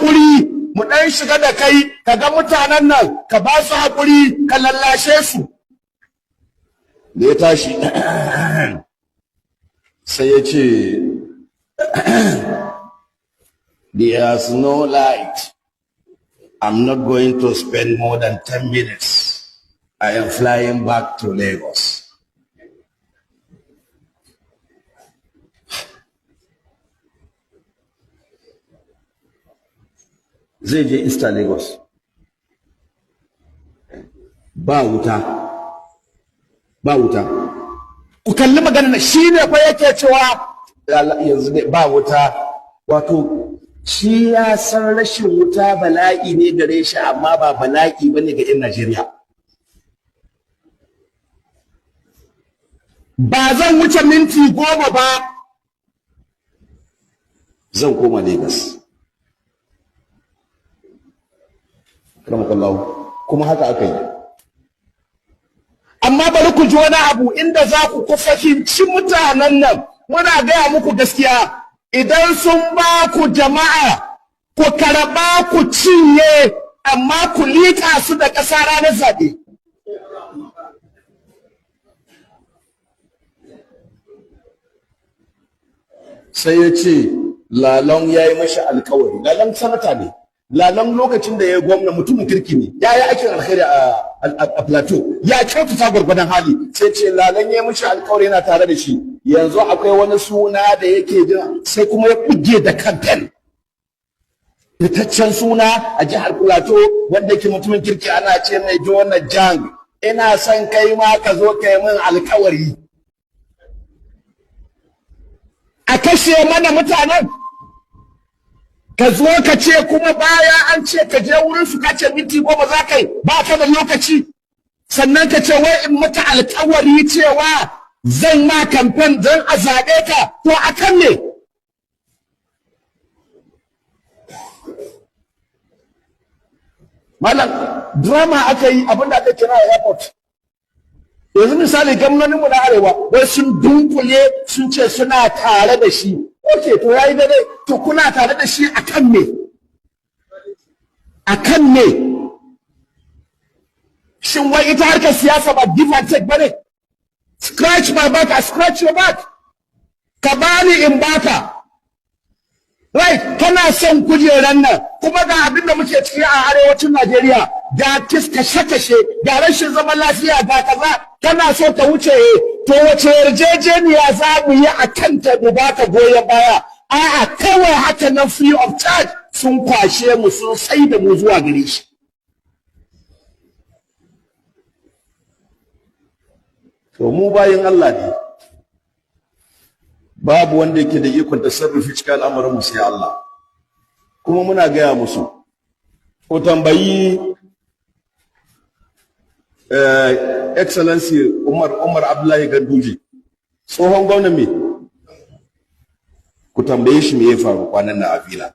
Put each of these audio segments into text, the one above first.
haƙuri, mu ɗan shiga da kai, ka ga mutanen nan, ka ba su haƙuri, ka lallashe su. Da ya tashi sai ya ce, "There's no light. I'm not going to spend more than 10 minutes. I am flying back to Lagos." Zai je Easter Lagos. Ba wuta. Ba wuta. Ku kalli magana, shi ne fa yake cewa yanzu ne ba wuta. Wato shi ya san rashin wuta bala'i ne gare shi, amma ba bala'i bane ga 'yan Najeriya. Ba zan wuce minti 10 ba, zan koma Lagos. Kuma haka aka yi. Amma bari ku ji wani abu inda za ku fahimci mutanen nan. Muna gaya muku gaskiya, idan sun ba ku jama'a, ku karɓa ku cinye, amma ku liƙa su da ƙasa ranar zaɓe. Sai ya ce Lalong ya yi mashi alkawari. Lalong sanata ne. Lalong lokacin da ya yi gwamna mutumin kirki ne, ya yi aikin alkhairi a Plateau, ya kyautata gwargwadon hali. Sai ce Lalong ya yi mashi alkawari yana tare da shi. Yanzu akwai wani suna da yake jin, sai kuma ya buge da campaign. Fitaccen suna a jihar Plateau wanda yake mutumin kirki, ana ce mai Jonah Jang. Ina son kai ma ka zo ka yi min alkawari. A kashe mana mutanen, ka zo ka ce kuma baya an ce ka je wurin su, ka ce minti 10 za ka yi, ba ka da lokaci, sannan ka ce wai in maka alkawari cewa zan ma kamfen don a zaɓe ka, to a kan me? Malam, drama aka yi, abinda aka kira a airport. Yanzu misali, gwamnoninmu na arewa wai sun dunkule sun ce suna tare da shi. Ok, to yayi daidai. To kuna tare da shi akan me? Akan me? Shin wai ita harkar siyasa ba give and take bane? Scratch my back, I scratch your back. Ka bani in baka. Right, kana son kujeran nan, kuma ga abin da muke ciki a arewacin Najeriya, ga kashe-kashe, ga rashin zaman lafiya, ga kaza, kana so ka wuce, to wace yarjejeniya za mu yi a kan ta mu baka goyon baya? A'a, kawai haka nan free of charge sun kwashe mu, sun sai da mu zuwa gare shi. To mu bayin Allah ne, babu wanda yake da ikon tasarrufi cikin al'amuran mu sai Allah. Kuma muna gaya musu, ko tambayi Excellency Umar Abdullahi Ganduje, tsohon gwamnan me, ku tambaye shi me ya faru kwanan nan a Villa.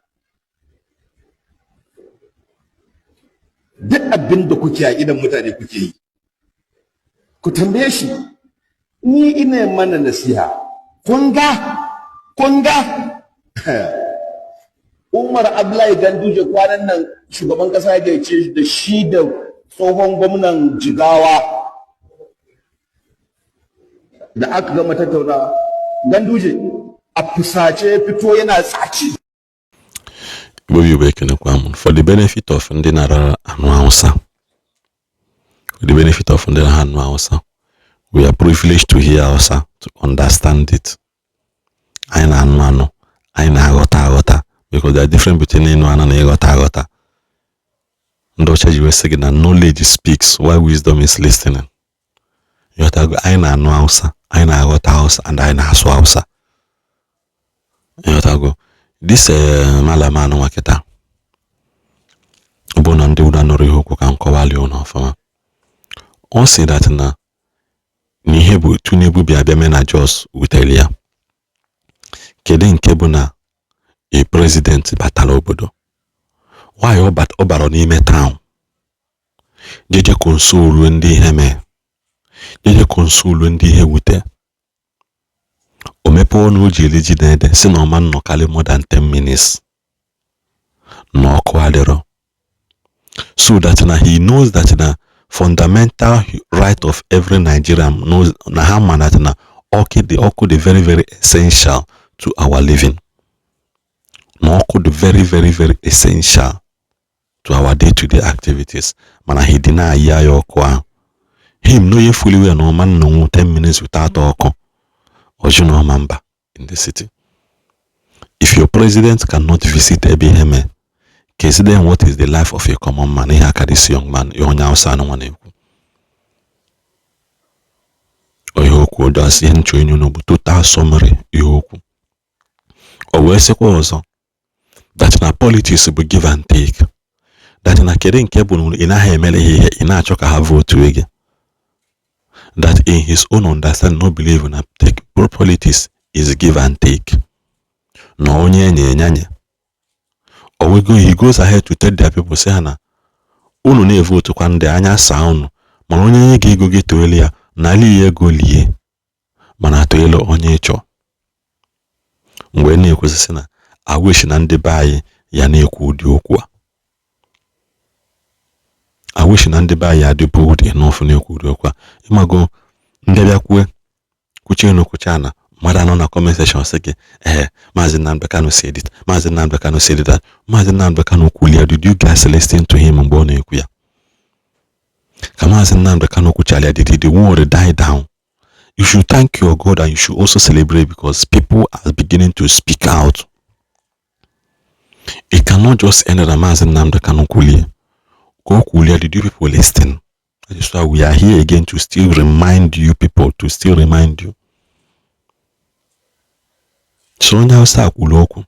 Duk abin da kuke a idan mutane kuke yi, ku tambaye shi. Ni ina mana nasiha, kun ga Umar Abdullahi Ganduje kwanan nan shugaban kasa ya gayyace da shi da tsohon gwamnan Jigawa. Da aka gama tattaunawa, Ganduje a fusace fito yana tsaki. Igbo bụ Igbo, ekenekwa m. For the benefit of ndị nara anụ Hausa, for the benefit of ndị nara anụ Hausa, we are privileged to hear Hausa, to understand it. Anyị na-anụ anụ, anyị na-aghọta aghọta, because there are difference between ịnụ anụ na ịghọta aghọta. Ndị ọcha ji wee sị gị na knowledge speaks while wisdom is listening. Ịghọtago? Anyị na-anụ Hausa, anyị na-aghọta Hausa, and anyị na-asụ Hausa. Ịghọtago? This malam anụ nwa kịta, ọ bụrụ na ndị ụra nụrụ ihe okwu, ka m kọwalị ụnụ ọfụma. Ọ sị that na ihe bụ Tinubu bịa bịa mee na Jos wutere ya. Kedu nke bụ na a president batara obodo, why ọ bara n'ime town jeje console ndị ihe mee, jeje console ndị ihe wute? O mepee ọnụ o ji eri ji na ede, si na ọma nnọkarị more than 10 minutes, Na ọkụ adịrọ, so that na he knows that na fundamental right of every Nigerian knows na ha ma that na ọkụ dị, ọkụ dị very, very essential to our living, na ọkụ dị very, very, very essential to our day-to-day activities. Mana he deny ya ya ọkụ ahụ, him knowing fully well na ọma nnọnwụ 10 minutes without ọkụ ọjụ na ọma mba in the city. If your president cannot visit ebe ihe mee, consider what is the life of a common man. Ihe aka this young man, onye Hausa anụnwa na-ekwu, ihe okwu dasị, ihe nchọ enyo bụ total summary ihe okwu. O wee sịkwa ọzọ that na politics bụ give and take, that na kedu nke bụ na ị naghị emere ha ihe ị na-achọ ka ha vote gị, that in his own understanding, no believe na take politics is give and take, na onye enye enye. Owego, he goes ahead to tell their people, say ha na unu na-evotu kwa ndị anya saa unu, mana onye nye gị ego gị toelu ya na ya ego lie, mana toelu onye ịchọ. Mgbe na-ekwesịsị na I wish na ndị be anyị ya na-ekwu ụdị okwu a. I wish na ndị be anyị adị bold enough na-ekwu ụdị okwu a. Ịmago ndị bịa kwue kwuchie enu kwuchie na mmadụ anọ na comment section sị gị, "Ee, Maazị Nnamdi Kanu said it, Maazị Nnamdi Kanu said that." Maazị Nnamdi Kanu kwulie. Did you guys listen to him mgbe ọ na-ekwu ya? Ka Maazị Nnamdi Kanu kwuchara ya, did the world die down? You should thank your God and you should also celebrate because people are beginning to speak out. It cannot just end na Maazị Nnamdi Kanu kwulie. Ka o kwulie, did you people listen? That is why we are here again, to still remind you people, to still remind you. So onye Hausa kwuru okwu,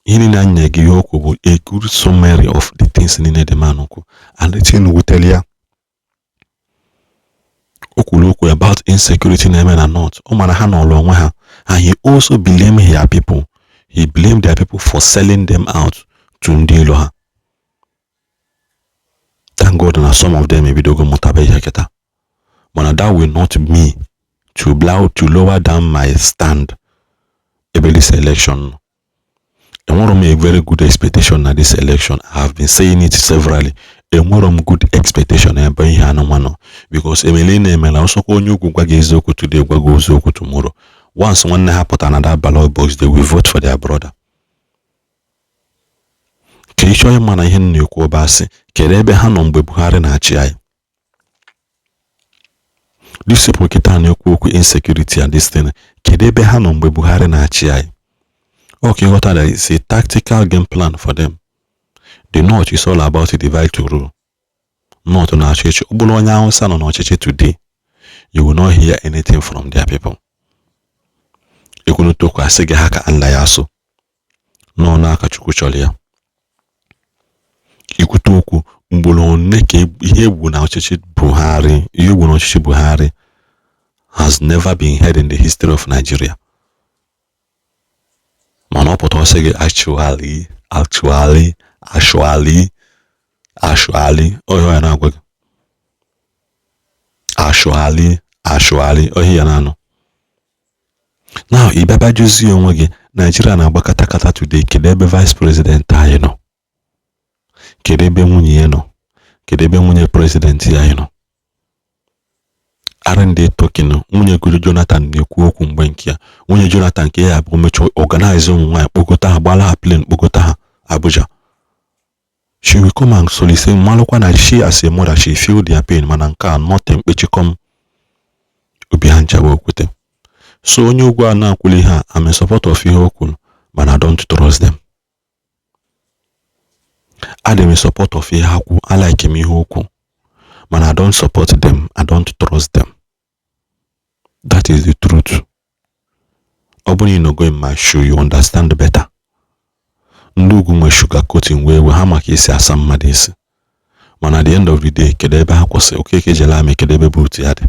ihe niile anyị nye gị, ihe okwu bụ a good summary of the things niile the man okwu, and the thing wutere ya, o kwuru okwu about insecurity na-eme na north. Ọ mara ha nọrọ onwe ha, and he also blame their people. He blamed their people for selling them out to ndị ilo ha. Thank God na some of them ebidogo mụtaba ihe kịta, mana that will not me to blow to lower down my stand ebe this election nọ. Enwere m a very good expectation na this election. I have been saying it severally. Enwere m good expectation ebe ihe anụnwa nọ, because emele na-emela ọsọkwa onye ugwu gwa gị eziokwu today, gwa gị eziokwu tomorrow. Once nwanne ha pụtara na that ballot box, they will vote for their brother. Ka ị chọọ ịma na ihe m na-ekwu ọba asị, kedu ebe ha nọ mgbe Buhari na-achị anyị? These people kịta na-ekwu okwu insecurity and this thing, kedu ebe ha nọ mgbe Buhari na-achị anyị? Okay, ịghọta that it's a tactical game plan for them. The North is all about divide to rule. North na-achị ịchị. Ọ bụrụ onye Hausa nọ n'ọchịchị today, you will not hear anything from their people. Ekwunutokwu asị gị ha ka nla ya so nọ n'aka Chukwu chọrọ ya ikwute okwu mgboro one ka ihe egwu na ọchịchị Buhari. Ihe egwu na ọchịchị Buhari has never been heard in the history of Nigeria. Mana ọ pụta ọsị gị, "Actually, actually, actually, actually." Ohe ya na-agwa gị, "Actually, actually." Ohe ya na-anụ. Now ị bịaba jụzie onwe gị, Nigeria na-agba katakata today, kedu ebe vice president anyị nọ? Kedu ebe nwunye ya nọ? Kedu ebe nwunye president anyị nọ? Aren't they talking? Nwunye guru Jonathan na-ekwu okwu mgbe nke ya, nwunye Jonathan nke ya bụ mechaa organize ụmụ nwaanyị, kpokọta ha, gbala ha plane, kpokọta ha Abuja. She will come and solicit, malụkwa na she as a mother, she feel their pain. Mana nke a, nothing. Mkpechikọm obi ha nchawa okwute. So onye ugwu a na-akwuli ihe a, I'm in support of ihe o kwuru, mana I don't trust them. Adị m in support of ihe ha kwu, I like m ihe okwu, mana I don't support them. I don't trust them. That is the truth. Ọ bụrụ na ị nọgo in my shoe, you understand better. Ndị ugwu nwe sugar coating wee wee ha maka isi asa mmadụ isi, mana at the end of the day, kedu ebe ha kwụsị? Okeke jere amị, kedu ebe boot ya dị?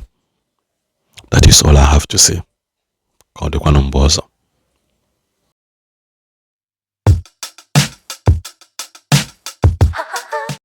That is all I have to say. Ka ọ dịkwanụ mgbe ọzọ.